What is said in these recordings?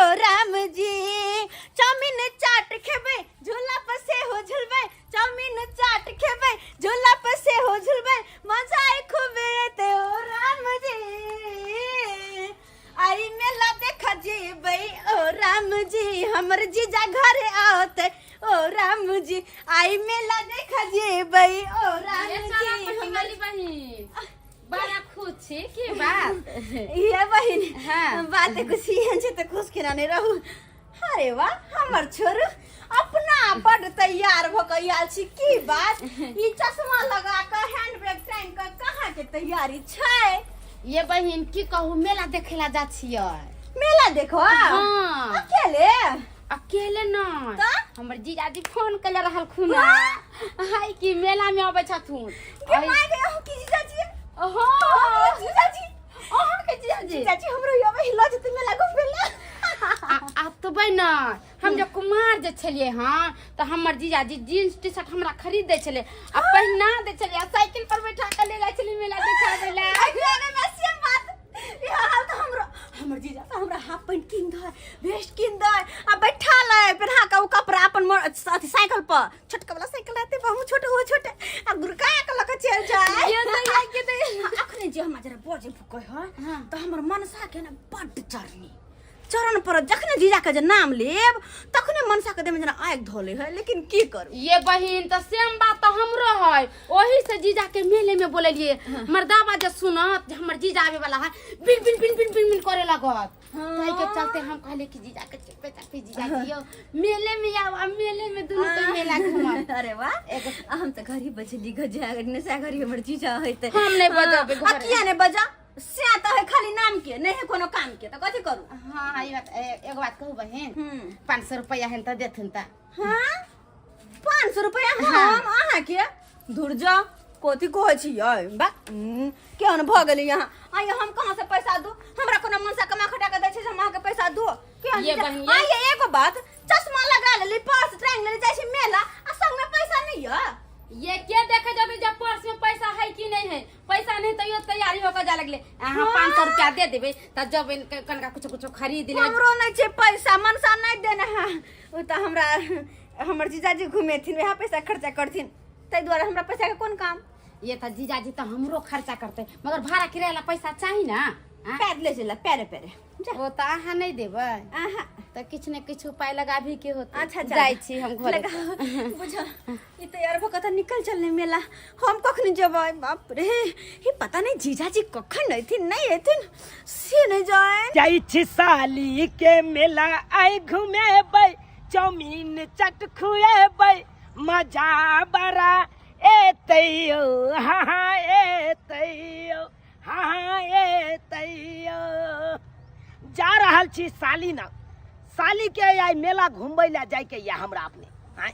ओ Ram ji. Chowmein चाट खेबै, झूला पर सेहो झुलबै, चाउमीन चाट खेबै, झूला पर सेहो झुलबै, मजा आइ खूबे एतै ओ राम जी। आई मेला देख जेबै ओ राम जी, हमर जीजा घरे औतै ओ राम जी। आई मेला देख जेबै ओ राम ये सारा जी, पट्टी हमर वाली बहिन बड़ा खुश छी की बात? ये बहिन, हाँ। बात कुछ एहन छै तऽ खुश केना नहि रहू। अरे वाह, हमर छोरू अपना बड तैयार भऽ कऽ आयल छी, की बात? ई चश्मा लगा कऽ हैंड बैग टांगि कऽ कहाँ के तैयारी छै? ये बहिन की कहू, मेला देखे ला जा छियै। मेला देखो? हाँ। अकेले? अकेले नहीं, तऽ? हमर जीजाजी फोन कले रहल खुन हाय कि मेला में अबै छथुन। के माय के, अहूँ की जीजाजी? हाँ। जीजाजी। अहाँ के जीजाजी? जीजाजी हमरो अबै लऽ जेतै मेला घुमबै ला। आब तो बहिन हम जब कुमार जे छलियै हँ तऽ हमर जीजाजी जींस टी शर्ट हमरा खरीद दै छलै आ पहिना दै छलै आ साइकिल पर बैठा के ले जाइ छलै मेला देखाबै ला। सेम बात, इएह हाल तऽ हमरो। हमर जीजा तऽ हमरा हाफ पैंट कीन दै, वेस्ट कीन दै आ बैठा लै पेन्हा के ओ कपड़ा अपन अथी साइकिल पर, छोटका वाला साइकिल रहते, बहुत छोट, ओ छोट, आ गुरका के लऽ के चलि जाय। ये तऽ ये के तऽ अखने जे हमरा जरा बजे भुकै है हाँ। तऽ हमर मनसा के ने बड्ड चढ़नी चरण पर, जखने जीजा के जे नाम लेब तखने मनसा के देह में जेना आगि धऽ ले है, लेकिन की करू? ये बहिन तऽ सेम बात तऽ हमरो है, ओही से जीजा के मेले में बोललिए। मर्दाबा जे सुनत जे हमर जीजा आवे वाला है, बिन बिन बिन बिन बिन बिन करे लगत। ताहि के चलते हम कहलिए कि जीजा के चुपे चापे, जीजा जी यौ मेले में आउ आ मेले में दुनू के मेला घूमब। अरे वाह, हम तऽ घर ही बजली गजा ने से घर ही हमर जीजा होइते। हम नहि बजबै आ घरे। किया नहि बजा? से तऽ है खाली नाम के, नहीं है कोनो काम के, तऽ कथी करू? हाँ, ई बात एगो बात कहू बहिन? हम्म। 500 रुपया हेन तऽ देथुन तऽ। हाँ, 500 रुपया? हाँ। हम अहाँ के धुर जा, कथी कहै छियै बा, केहन भऽ गेलै यहाँ? आइए हम कहाँ से पैसा दू? हमरा कोनो मनसा कमा खटा के दै छै जे हम अहाँके पैसा दू? केहन ये चीज? बहिन, ये- आइए एगो बात, चश्मा लगा लेली, पर्स टांगि लेली, जाइ छी मेला आ संग में पैसा नहीं यऽ? ये के देखे जब जब पर्स में पैसा है कि नहीं है, पैसा नहीं तैयो तैयारी होकर जा लगले। अहाँ 500 रुपया दे देबे तऽ जब इनके कनका कुछो कुछो खरीद ले। हमरो नहीं छै पैसा, मनसा नहीं देने है। ओ तऽ हमरा हमर जीजाजी घुमेथिन, वएह पैसा खर्चा करथिन, ताहि दुआरे हमरा पैसा के कोन काम? ये तऽ जीजाजी तऽ हमरो खर्चा करते, मगर भाड़ा किराया ला पैसा चाही ना? आँ? पैदले चल, पैरे पैरे जा। ओ तऽ अहाँ नहीं देबै? अहाँ तऽ किछु ने किछु उपाय लगाबी के होतै। अच्छा, अच्छा। जाइ छी हम घरे। लगा बुझ, ई तैयार भऽ कऽ तऽ निकल चलने मेला, हम कखन जेबै? बाप रे, ई पता नहीं जीजाजी कखन अयथिन नहीं अयथिन से नहीं जाए। जाइ छी साली के मेला आइ घुमेबै, चाउमीन चट खुएबै, मजा बड़ा एतैयो, हाँ हाँ एतैयो, हाँ हाँ एतैयो। जा रहल छी साली ना, साली के आइ मेला घुमबै लए जाइके यऽ हमरा अपने। आँय,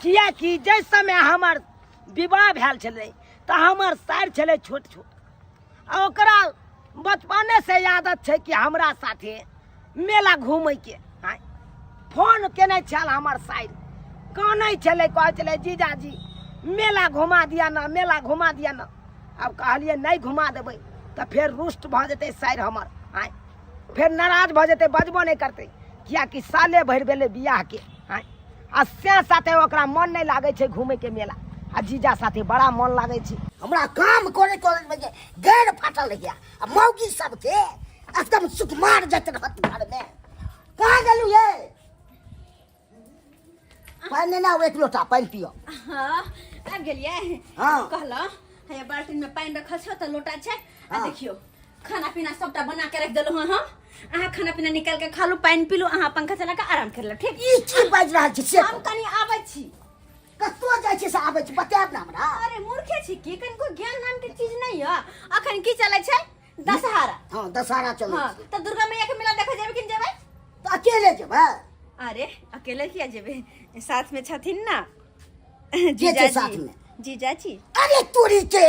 किएकि जाहि समय हमर विवाह भेल छलै तऽ हमर सारि छलै छोट छोट, आ ओकरा बचपनेसँ आदत छै कि हमरा साथे मेला घूमैके। आँय, फोन केने छल हमर सारि, कानै छलै, कहै छलै जीजाजी मेला घुमा दिअ ने, मेला घुमा दिअ ने। आब कहलियै नहि घुमा देबै तऽ फेर रुष्ट भऽ जेतै सारि हमर। आँय, फेर नाराज भऽ जेतै, बजबो नहि करतै, किएकि साले भरि भेलै बियाहके। आँय, आ से साथे ओकरा मन नहि लागै छै घूमैके मेला, आ जीजा साथे बड़ा मन लागै छै। हमरा काम करे करे में जे गैर फाटल रहैया आ मौगी सबके एकदम सुकुमार जाइत रहत घरमे। कहाँ गेलू ये? पानि लेने आउ, एक लोटा पानि पियो। हाँ, आबि गेलियै? हाँ। कहलहुँ हैया बाल्टीन में पानि रखल छै, तऽ लोटा छै आ हाँ। देखियौ खाना पीना सबटा बना के रख देलहुँ हँ हम। अहाँ खाना पीना निकाल के खा लू, पानि पी लू, अहाँ पंखा चला के आराम कर लू, ठीक? ई की बाजि रहल छी से? हम कनी आबै छी। कतौ जाइ छी से आबै छी, बतायब ने हमरा। अरे मूर्खे छी की, कनिको ज्ञान नाम के चीज नहीं है। अखन की चलै छै? दशहरा। हाँ, दशहरा चलै हाँ, छै। तऽ दुर्गा मैया के मेला देखे जेबै कि नहि जेबै? तऽ अकेले जेबै? अरे अकेले किया जेबै, साथ में छथिन ना के छै जीजाजी। साथ में? जीजाजी। अरे तोरी के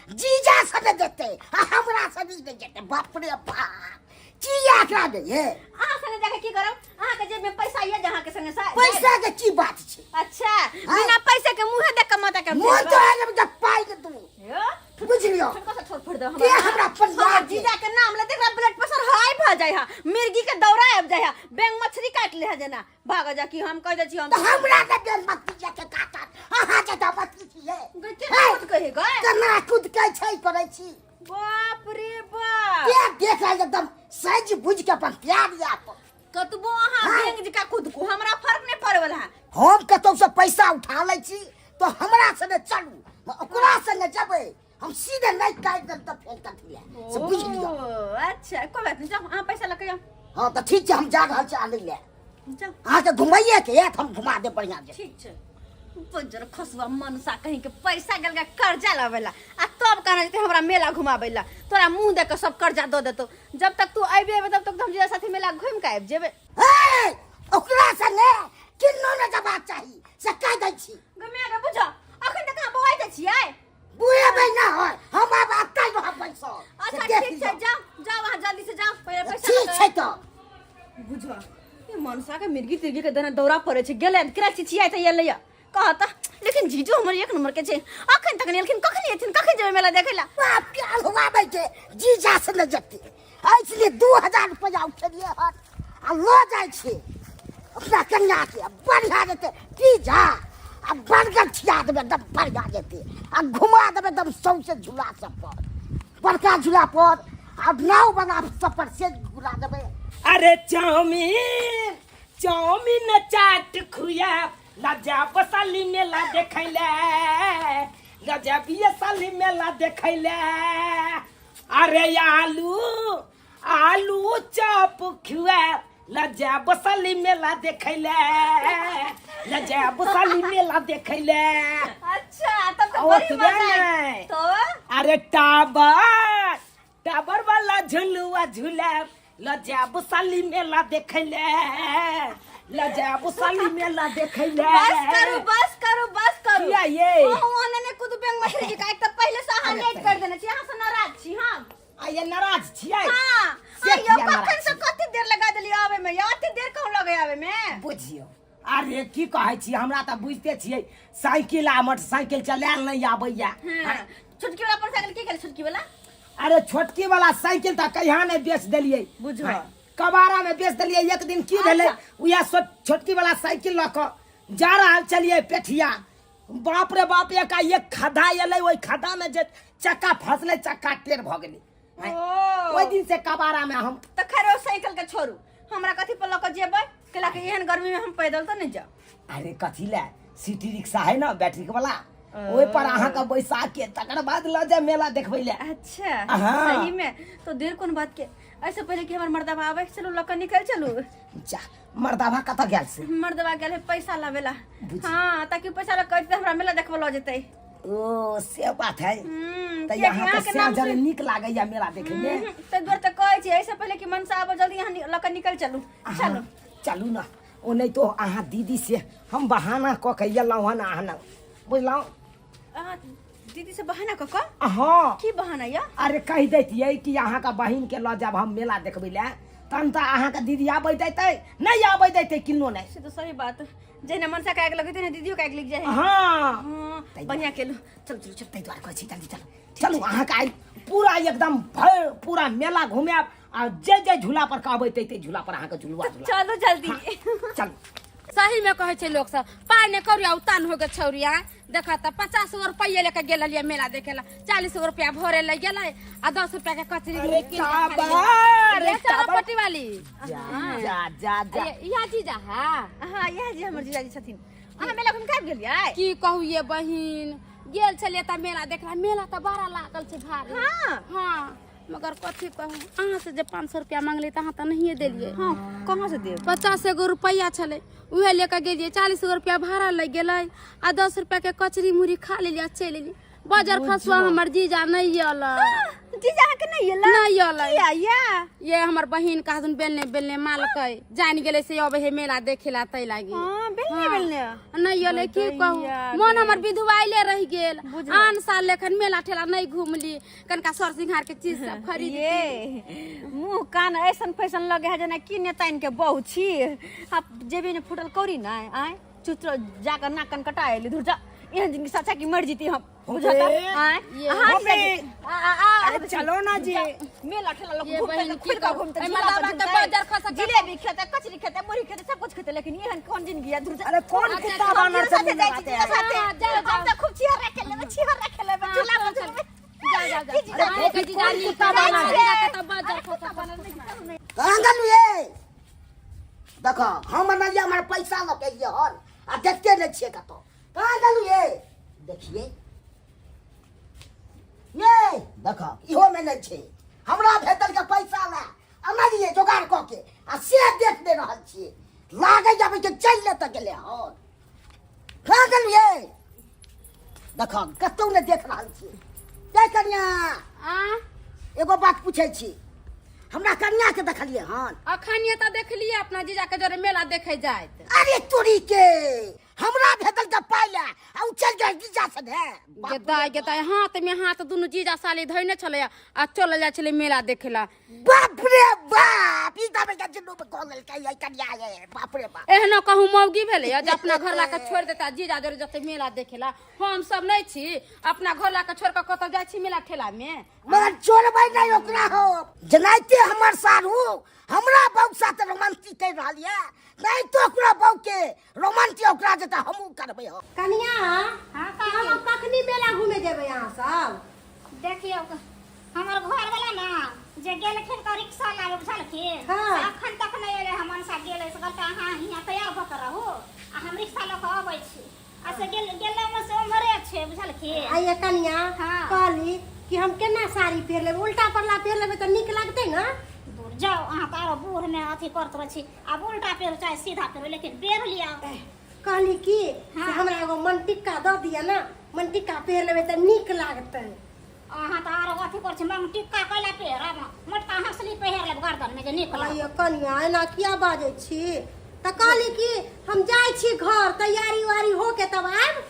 जीजा सब जेतै आ हमरा सब नहि जेतै। बाप रे बाप, की एकरा दैये? अहाँ संगे जाके की करब? अहाँ के जेब में पैसा ये जे अहाँ के संगे पैसा के की बात छै? अच्छा, हाँ। बिना पैसे के मुंहे देख के माता के मुंह तो है जब पाई के तू यो, बुझलियो? ठुनका से ठोर फोड़ दो। के हमरा परिवार हमरा के? जीजा के नाम ले देखला ब्लड प्रेशर हाई भ जाय हा, मिर्गी के दौरा आबि जाय हा। बैंक मछली काट ले है जेना भाग जा कि हम कह दै छी हम तऽ हमरा ने बेल मत के काटत अहाँ जे तऽ मत छियै गै, केना कूद कहे गै केना कूद के छै करै छी बाप रे बाप के देख रहल एकदम सज बुझ के अपन प्यार या कतबो अहाँ बैंक जका कूद को हमरा फर्क नहीं पड़े वाला है हम कतौ से पैसा उठा लै छी तो हमरा संगे चलू ओकरा संगे जेबै हम सीधे नहीं काटि देब तऽ फेर कथी लए से बुझि लिअ ओ, अच्छा कोई बात नहीं जाओ अहाँ पैसा लऽ के जाओ हँ तऽ ठीक छै हम जा रहल छी आनै लए जाओ अहाँके घुमैये के यऽ तऽ हम घुमा देब बढ़िआँ जे ठीक छै बजर खसुआ मनसा कहीं के पैसा गेल के कर्जा लावेला आ तब कहना जेते हमरा मेला घुमावेला तोरा मुंह देख के सब कर्जा दऽ देतो जब तक तू अबे अबे तब तक तो हम जीजा साथे मेला घूम के आबि जेबे हे ओकरा संगे किन्नो नहि जबाक चाही से कहि दै छी गमे के बुझ अखन तक अहाँ बौआइ दै छियै बुढ़ेबै ना होय हम आब अतै रहब बैसल अच्छा से देख ठीक छै लिअ। जाओ जाओ अहाँ जल्दी से जाओ पहिले पैसा ठीक लऽ छै के तऽ बुझ ई मनसा के मिर्गी तिर्गी के दने दौरा पड़े छै गेलै केना चिचियाइ छै एलै कहता लेकिन जीजू हमर एक नंबर के छै अखन तक नहि एलखिन कखन एथिन कखन जेबै मेला देखै ला बाप के अलहुआबै के जीजा से नहि जेतै इसलिए 2000 रुपया उठेलियै हन आ लऽ जाइ छी अपना कन्या के बढ़िया जेतै पिज्जा आ बर्गर खिया देबै एकदम बढ़िया जेतै आ घुमा देबै एकदम सौंसे झूला सब पर बड़का झूला पर आ नाव बना सब पर से घुरा देबै। अरे चाउमीन चाउमीन चाट खुआ लजा बसाली मेला देखैले लजा बियसाली मेला देखैले। अरे आलू आलू चॉप खुआ लजा बसाली मेला देखैले लजा बसाली मेला देखैले। अच्छा तब तो ओ, बड़ी तू मजा जाने। आई। तो अरे टाबर टाबर वाला झुलुआ झूला लजा बसाली मेला देखैले लजा बसाली मेला देखैले। बस करू बस करू बस करू। किया ये? ओ ओने ने कुद बैंक मछली जी का एक तो पहले से अहाँ लेट कर देने छी, अहाँ से नाराज छी हम। आ ये नाराज छियै? हां से आइयो किया नाराज कखन से कते देर लगा देली आवे में, या अते देर कहूं लगे आवे में? बुझियौ अरे की कहै छी, हमरा तऽ बुझिते छियै साइकिल आ मोटरसाइकिल चलायल नहि आबैया। हां छोटकी वाला पर साइकिल की गेल छोटकी वाला? अरे छोटकी वाला साइकिल तऽ कहिया नहि बेच देलियै। बुझो। हाँ, कबाड़ा में बेच देलियै। एक दिन की भेलै, उएह छोटकी वाला साइकिल लऽ कऽ जा रहल छलियै पेठिया, बाप रे बाप एका एक खद्धा एलै, ओहि खद्धा में जे चक्का फसलै चक्का टेढ़ भऽ गेलै। ओ। ओहि दिन से कबाड़ा में हम तऽ खैर ओ साइकिल के छोड़ू, हमरा कथी पर लऽ कऽ जेबै? केला के एहन गर्मी में हम पैदल तऽ नहि जाउ। अरे कथी लए, सिटी रिक्शा है ना बैटरी वाला, ओहि पर अहाँके बैसा के तकर बाद लऽ जाय मेला देखबै लए। अच्छा हाँ। सही में तो देर कोन बात के, ऐसे पहले कि हमर मर्दबा आवे चलू लऽ कऽ निकल चलू। जा मर्दाबा कतऽ गेल से? मर्दबा गेल है पैसा लावेला। बुझ। हाँ ताकि पैसा लऽ कऽ हमरा मेला देखबऽ लऽ जेतै। ओ से बात है। तऽ कियाकि अहाँके अहाँके से नाम जरे सुनि- नीक लागैया मेला देखै मे। ताहि दुआरे तऽ कहै छी ऐसे पहले कि मनसा आबो जल्दी यहाँ लऽ कऽ निकल चलू। चलू चलू ना, ओ नहीं तो अहाँ दीदी से हम बहाना कऽ के एलहुँ हन अहाँ लग, बुझलहुँ? अहाँ दीदी से बहाना कऽ कऽ? हाँ। की बहाना या? अरे कहि दैतियै कि अहाँके बहिन के लऽ जायब हम मेला देखबै लए, तहन तऽ अहाँके दीदी आबै दैतै नहि आबै दैतै किन्नो नहि। से तऽ सही बात, जहिना मनसा के आगि लगैतै ने दीदियो के आगि लागि जाइ है। हाँ। हाँ, बढ़िया केलहुँ, चलू चलू चलू। ताहि दुआरे कहै छी जल्दी चलू चलू, अहाँके आइ पूरा एकदम भरि पूरा मेला घुमायब आ जे जे झूला पर कहबै तै तै झूला पर अहाँके झुलुआ झुला। चलू जल्दी चलू। सही में कहै छै लोक सब पाइ नहि करिया उतान हो गेल छौरिया। देख तऽ 50 गो रुपैआ लेके गेल रहियै मेला देखे ला, 40 गो रुपया भरे ले गेलै आ 10 रुपया के कचरी अरे मुरही कीन के खा लेलियै। टाबर, ये चलो टाबर। पट्टी वाली। जा जा जा जा। ये इहा जीजा है? हाँ इएह जी हमर जीजाजी छथिन। अहाँ मेला घुमि के आबि गेलियै? की कहू ये बहिन, गेल छलियै तऽ मेला देखला, मेला तऽ बड़ा लागल छै भारी। हाँ। हाँ मगर कथी कहू, अहाँ से जे 500 रुपया मांगली तऽ अहाँ तऽ नहिये देलियै। हाँ कहाँ से देब? 50 गो रुपैआ छलै उहे लेके गेलियै, 40 गो रुपया भाड़ा लागि गेलै आ 10 रुपया के कचरी मुरही खा लेलियै आ चलि एलियै। बजर खसुआ हमर जीजा नहि अयलै। जीजा अहाँके नहि अयलै? नहि अयलै। किया या? ये हमर बहिन कहथुन बेलने बेलने मालकै, जानि गेलै से अबै है मेला देखे ला तै लागी। हाँ, बेलने हाँ। बेलने। नहि अयलै, की कहू, बतैया मन हमर विधुआइले रहि गेल। बुझलहुँ। आन साल लेखन मेला ठेला नहि घुमली, कनका सर सिंघार के चीज सब खरीद। ये मुंह कान ऐसन फैसन लगे है जेना की नेताइन के बहू छी। आ जेबी ने फूटल कौड़ी नहि आय चुत्र जाकर नाक कान कटा एली धुर जा। एहन जिंदगी सच्चा की मर जीती हम बुझता अबे, आय ये अहाँ अबे। आ आ आ अरे चलो ना जी। मेला ठेला लोग ये घूमते बहिन तो की खुद का कहू? घूमते एहि झूला मर्दाबा पर के झूलते, बाजार खसा के- जिलेबी खेते कचरी खेते मुरही खेते सब कुछ खेते लेकिन एहन कौन जिंदगी है दूर अरे कौन अच्छा, कुत्ता हम बानर से साथे मुंह जाइ छी लगाते जीजा हैं? साथे हाँ, जाओ, हम जाओ। तऽ खूब छिहर रखे लेबै छिहर रखे लेबै हाँ, झूला पर चलो, झूलबै जाओ जाओ जाओ की जीजा अरे के जीजा नीक कुत्ता है, बानर जीजा के तऽ बाजार खसा खसा। कहाँ गेलू ये देखो हम नहीं हमारे पैसा लऽ के एलियै हन आ देखते नहि छियै कतौ कहाँ गेलू ये देखिए ये देखो इहो में नहि छै हमरा भेटल के पैसा ला अनलियै जोगाड़ कऽ के आ से देख नहि रहल छियै लागै जाबै के चलि नहि तऽ गेलै हन कहाँ गेलू ये देखो कतौ नहि देख रहल छियै जय कनिया आ एगो बात पूछै छी हमरा कन्या के देखलियै हन अखन ये तऽ देखलियै अपना जीजा के जरे मेला देखे जाइत अरे तोरी के हमरा भेटल के पाइ ले आ उ चल गेल जीजा से ने गेदाय गेदाय हाथ में हाथ दुनू जीजा साली धइने छलै आ चलल जाइ छलै मेला देखे ला बाप रे बाप ई दाबे के जुन्नू में कह लेलकै ये कन्या ये बाप रे बाप एहनो कहूँ मौगी भेलै जे अपना घर ला के छोड़ि देता जीजा जरे जते मेला देखे ला हम सब नहि छी अपना घर ला के छोड़ के कतऽ जाइ छी मेला ठेला में मगर छोड़बै नहीं ओकरा हो जनाइते हमर सारू हमरा बहू साथ रोमांटिक कर रहल ये नहीं तो ओकरा बहू के रोमांटिक ओकरा जेता हमहू करबै हो कनिया हाँ, काकी। हम कखनी मेला घूमे जेबै अहाँ सब देखियौ हमर घर वाला ना जे गेलखिन तऽ रिक्शा लाबे बुझलखिन हाँ। से अखन तक नहि एलै हम मनसा गेलै से कहलकै अहाँ हियाँ तैयार भऽ कऽ रहू आ हम रिक्शा लऽ कऽ अबै छी आ से गेल गेलै से ओम्हरे छै बुझलखिन आइए कनिया हाँ। कहली कि हम केना साड़ी पहिर लेबै उल्टा परला पहिर लेबै तऽ नीक लगतै ने दूर जाउ अहाँ तऽ आरो बूढ़मे अथी करैत रहै छी आब उल्टा पेरू चाहे सीधा पेरू लेकिन पेर लिअ कहली कि से हाँ। हमरा एगो मनटिक्का दऽ दिअ ने मनटिक्का पहिर लेबै तऽ नीक लागतै अहाँ तऽ आरो अथी करै छी मांग टिक्का कैला पेरब मोटका हँसली पहिर लेब गर्दनमे जे नीक लागत आइए कनिया एना किया बाजै छी तऽ कहली कि हम जाइ छी घर तैयारी उयारी होके तब आयब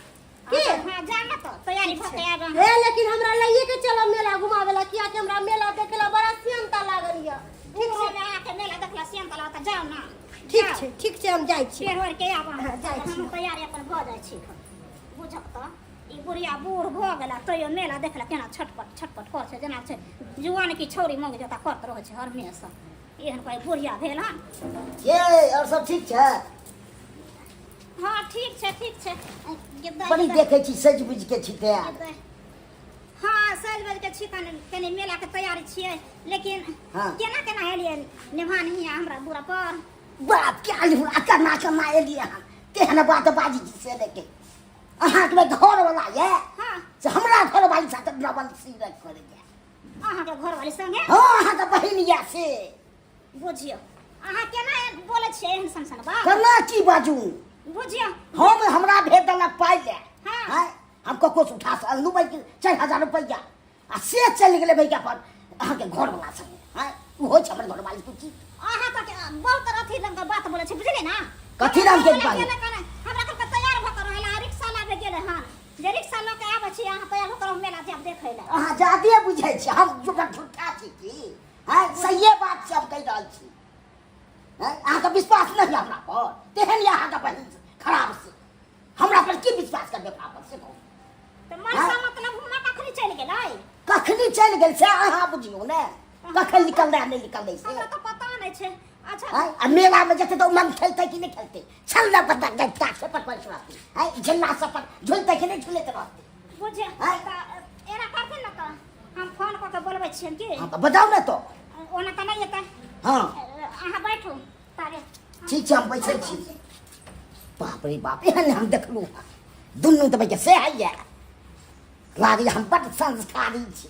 की हाँ जा ने तऽ तैयारी भऽ के आयब अहाँ हे लेकिन हमरा लइए के चलब मेला घुमावे ला किया कि हमरा मेला देखे ला बड़ा सियनता लागल ये ठीक छै अहाँके मेला देखला सियन तला तऽ जाउ ने ठीक छै ठीक छै हम जाइ छी पेड़ ओढ़ के आब अहाँ हाँ, जाइ छी। हम तैयारी अपन भऽ जाइ छी बुझक तऽ ई बुढ़िया बूढ़ भऽ गेला तैयो मेला देखला केना छटपट छटपट करै छै जेना छै जुआन की छौरी मंग जेता करत रहै छै हरमेशा एहन कोई बुढ़िया भेल हन ये और सब ठीक छै हाँ ठीक छै ठीक छै गेदा बड़ी गेदा देखै छी सजि बुझि के छी तैयार गेदा। हाँ सज बज के छी कने कने मेला के तैयारी छियै लेकिन हाँ। केना केना एलियै निभान हिया हमरा दूरा पर बाप के आलू केना केना एलियै हन तेहन बात बाजी छी से लेके अहाँके घर वाला ये हाँ से हमरा घर वाली साथ डबल सीरक करे अहाँके घरवाली संगे हाँ अहाँके बहिन ये से बुझियौ अहाँ केना बोलै छियै एहन सन सन बात केना की बाजू बुझियौ हम हमरा भेज देलक पाइ ले हाँ। आँय, हम ककरो से उठा से अनलहुँ भाई 4000 रुपैआ आ से चलि गेलै भैया पर अहाँके घरवला संगे आँय ओ होइ छै हमर घरवाली तू की अहाँ तऽ बहुत अथी रंग के बात बोलै छी बुझलियै ना कथी रंग के बात? हमरा कहलकै तैयार भऽ कऽ रहै ला रिक्शा लाबे गेलै हन जे रिक्शा लऽ के आबै छी अहाँ तैयार भऽ कऽ रहू मेला जायब देखै लए अहाँ जादे बुझै छी हम जुगन झूठा छी की आँय सहिए बात छै हम कहि रहल छी आँय अहाँके विश्वास नहि यऽ हमरा पर तेहन यऽ अहाँके बहिन खराब से हमरा पर की विश्वास करबै अपना पर से कहू तऽ मनसा मतलब हुआँ कखनी चलि गेलै कखनी चलि गेल से अहाँ बुझियौ ने कखन निकललै आ नहि निकललै से हमरा तऽ पता नहि छै अच्छा आँय आ मेलामे जेतै तऽ ओ मन खेलतै कि नहि खेलतै छल पता गट्टा से पर पर रहतै आँय झिल्ला सब पर झुलतै कि नहि झुलैत रहतै बुझे आँय? तऽ एना करथिन ने तऽ हम फोन कऽ के बोलबै छियनि की हँ तऽ बजाउ ने तऽ ओना तऽ नहि एतै हँ अहाँ बैठू तारे ठीक छै हम बैसै छी बाप रे बाप एहन हम देखलहुँ हँ दुनू तऽ भैया से होइए लागैए हम बड्ड संस्कारी छी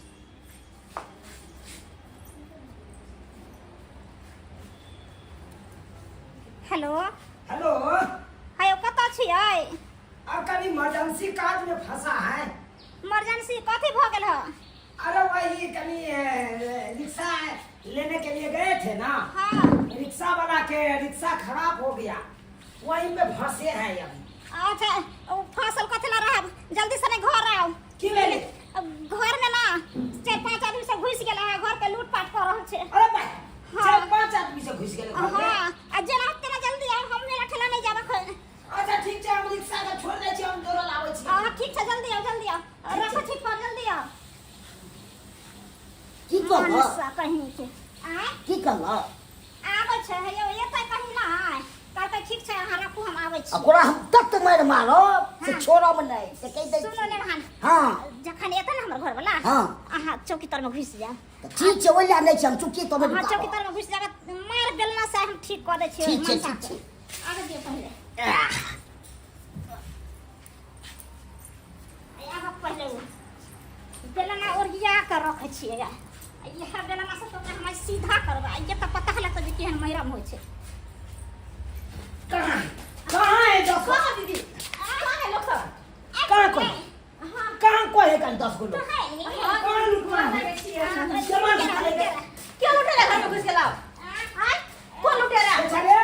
हेलो हेलो हेयो कतऽ छियै अब कभी इमरजेंसी काज में फंसा है इमरजेंसी कथी भऽ गेल हँ अरे वही कनी रिक्शा लेने के लिए गए थे ना हाँ रिक्शा वाला के रिक्शा खराब हो गया वही में फंसे हैं अभी अच्छा ओ फसल कथी ला रहब जल्दी से नहीं घर आउ की भेलै अब घर में ना चार पांच आदमी सब घुसि गेल है घर पे लूटपाट कर रहल छै अरे भाई हाँ। चार पांच आदमी से घुस गेल घर में हाँ आ जेना तेना जल्दी आउ हम मेला ठेला नहीं जाबक है अच्छा ठीक छै हम रिक्शा के छोड़ दै छी हम दौड़ल आबै छी हाँ ठीक की कहलह मनसा कहीं के आँय की कहलह आबै छै हेयौ एतै कहीं नहि कहलकै ठीक छै अहाँ राखू हम आबै छी ओकरा हम तत मारि मारब से हाँ। छोड़ब नहि से कहि दै सुनू ने भान हाँ जखन एतै ने हमर घरवला हाँ। अहाँ चौकी तरमे घुसि जायब तऽ ठीक छै ओहि लए नहि छै हम चुकी तो अहाँ चौकी तरमे घुसि जायब मारि बेलना से हम ठीक कऽ दै छियै ठीक छै, मनसा ठीक छै। आबै दियौ पहिले आब पहिले ओ बेलना ओरिया कऽ रखै छियै इएह बेलना से तऽ ओकरा हम सीधा करबै ये तऽ पता लगतै जे केहन मैरम होइ छै कहाँ कहाँ है दस गो? कहाँ दीदी कहाँ है लोग सब कहाँ को कहाँ को है कन 10 गो लोग हाँ, कहाँ लुटवा है जमा कर ले क्यों लुटेरा घर में घुस के लाओ आय कौन लुटेरा बेटा रे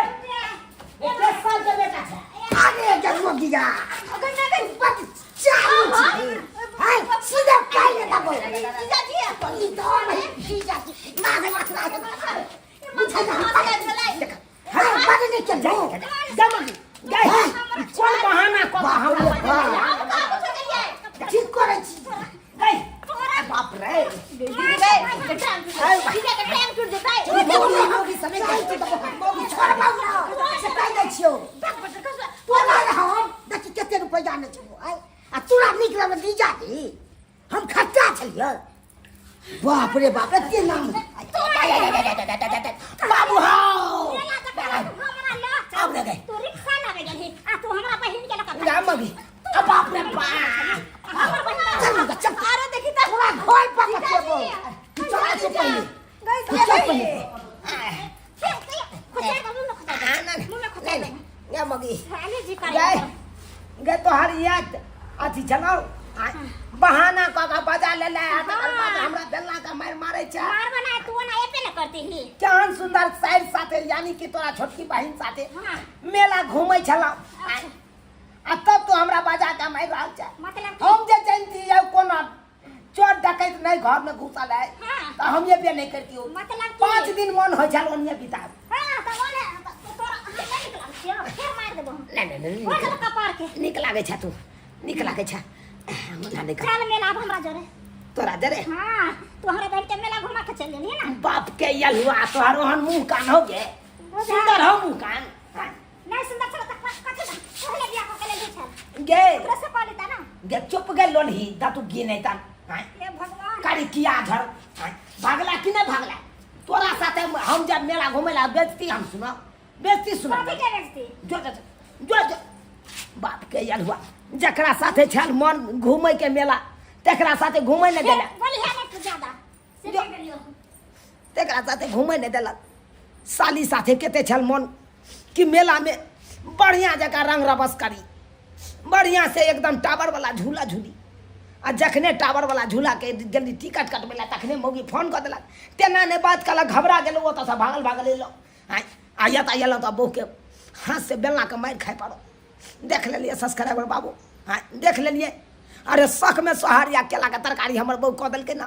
ए दस साल के बेटा छै अरे जन्म दिया अगर ना गई बड चालू छै हाय सीधा काहे दबो जीजा जी है ई तो नहीं जीजा जी मारे मारे बुझा जा हाय बड नहीं चल जाओ जमा गए कौन बहाना को बाप रे बाप हम कहाँ कुछ करिए ठीक करै छी गए बाप रे दीदी गए टाइम जीजा के टाइम टूट जेतै मौगी समय छोड़ बाबू से कहि दै छियौ तोरा हम देखी कते रुपैआ नहि छौ आइ आ तोरा नीक लगल जीजा जी हम खट्टा छलियै बाप रे बाप एते नाम बाबू हाओ आब ने गए। तू रिक्शा लागे गेलही आ तू हमरा बहिन के लगा जा मगी अब बाप रे बाप हमर बहिन चल मगा चल अरे देखी त तोरा घर पर बतेबो तू चल तू पहिले गई तू चल पहिले खुजाइ दे मुँह में खुजाइ दे मुँह में खुजाइ दे या मगी खाली जी करे गए गए तोहार याद अथी छलौ बहाना कऽ के बजा ले ले आ तकर बाद हमरा बेलना के मारि मारै छै मार बनाए तू ना एबे न करती ही केहन सुंदर साइड साथे यानी कि तोरा छोटकी बहिन साथे हाँ। मेला घूमै छलौ आ तब तू हमरा बजा के मारि रहल छै मतलब कि हम जे जानती है कोनो चोर डकैत नहीं घर में घुसल है हाँ। तो हम ये भी नहीं करती हूँ मतलब कि 5 दिन मन हो छल ओनिये बिताब हाँ तो ओने तो तोरा हम नहीं निकलल छियो फेर मार देबो हम नहीं नहीं नहीं हो गेल कपार के नीक लागै छै तू नीक लागै छै मना नहीं कर चल मेला अब हमरा जोरे तोरा जरे हाँ तू हमरा बहिन के मेला घुमा के चल गेली ना बाप के यलुआ तोहर ओहन मुंह कान हो गे सुंदर हो मुंह कान हाँ। नहीं सुंदर छल त कथी ना पहले बियाह कऽ के लेली छल गे ओकरा से कऽ लेता ना गे चुप गे लोलही दा तू गी नहीं तान हाँ। हे भगवान कारी किया झर हाँ। भागला कि नहीं भागला तोरा साथे हम जब मेला घूमे ला बेजती हम सुना बेजती सुना कथी के बेचती जो जो जो जो बाप के यलुआ जकरा साथे छल मन घूमे के मेला तकरा साथे घूमे नहीं देला बोली है नहीं तू ज्यादा से जो। नहीं गेलियो तकरा साथे घूमे नहीं देलक साली साथे कते छल मन कि मेला में बढ़िया जगह रंग रबस करी बढ़िया से एकदम टावर वाला झूला झूली आ जखने टावर वाला झूला के गेली टिकट कटबै ला तखने मौगी फोन कऽ देलक तेना नहि बात कहलक घबरा गेलहुँ ओतऽसँ भागल भागल एलहुँ आँय आ एतऽ एलहुँ तऽ बहूके हाथ से बेलनाके मारि खाइ पड़ल देख लेलियै सब्सक्राइबर बाबू आँय देख लेलियै अरे शखमे सोहारी आ केलाके तरकारी हमर बहू कऽ देलकै ने।